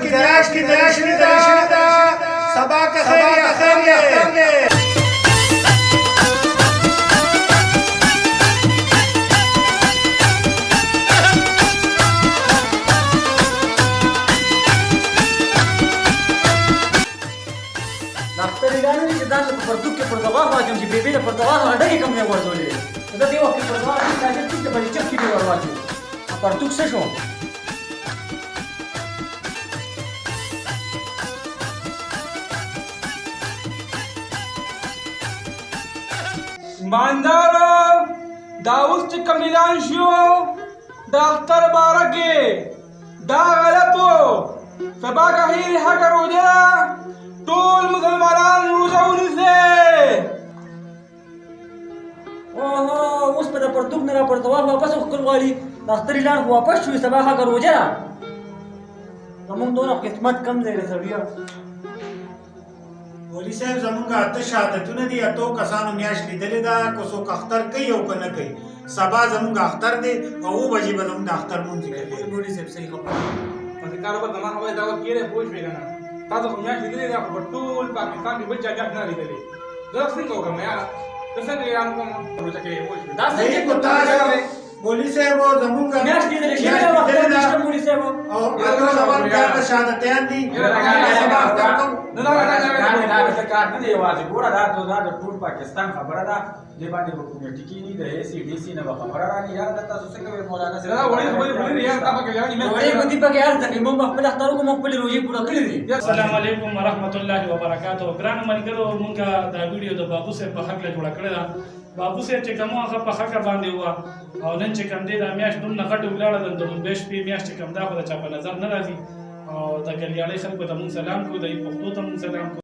کې میاشت لیدل شوې ده. سبا که خیر اختر دی. ډاکټر اعلان وکړ چې ځان له په پرتوګ کې پرتوغاښ واچوم چې بېبې د پرتوغاښ هغه ډډې کوم ځای غورځولې وې. زه دې وخت کې پرتوغاښ ټیټ راځي ټیټ ته په دې چپ کې مې ور واچو. پرتوګ څه شو؟ ایماندارو، دا اوس چې کوم اعلان شو د اختر باره کې، دا غلط وو. سبا که خیر حق روژه ده، ټول مسلمانان روژه ونیسئ. اوهو، اوس په د پرتوګ نه را پرتوغاښ واپس وښکل غواړي. د اختر اعلان خو واپس شو، سبا حق روژه ده. زمونږ دونه قسمت کم دی سړیه. مولوي صاحب، زمونږ 8 شهادتونه دي، 8 کسانو میاشت لیدلې ده. که څوک اختر کوي او که نه کوي، سبا زمونږ اختر دی او 7 بجې به زمونږ د اختر لمونځ کوي. مولوي صاحب صحیح خبره. پسې کار وکړه، زما خبره دا وخت کېږي، پوه شوې که نه؟ تاسو خو میاشت لیدلې ده، خو په ټول پاکستان کې بل چا میاشت نه لیدلې. زه څنګه وکړم یاره؟ زه څنګه اعلان وکړم روژه کې، پوه شوې؟ دا څنګه صحیح کو تاسو مولوي صاحب زمونږ میاشت لیدلې شوې ده، اختر نشته مولوي صاحب. او 8 سوال 13 شهادتیان دي، سبا اختر کوو. نه نه نه دا دا څه کار نه دی یوازې. ګوره، دا د ټول پاکستان خبره ده. دې باندې به کمیټي کېني، د ای سي ډي سي نه به خبره راني. یاره، دا تاسو څه کوئ مولانا صاحب؟ دا وړې خبرې خو نه دي یاره، تا پکې یاره. وړې خو دي پکې هر څه. موږ خپل اختر وکړو، موږ خپلې روژې پوره کړې دي. السلام علیکم ورحمت الله وبرکاته. ګران ملګرو، مونږ دا ویډیو د بابو صاحب په حق له جوړه کړې ده. بابو صاحب چې کوم هغه په حق باندې وه او نن چې کوم دی دا میاشت دومره غټه ولاړه ده، د لومبۍ شپې میاشت چې کوم دا خو د چا په نظر نه راځي. او د ګلیاړۍ خلکو ته مونږ سلام کوو، د پښتو ته مونږ سلام کوو.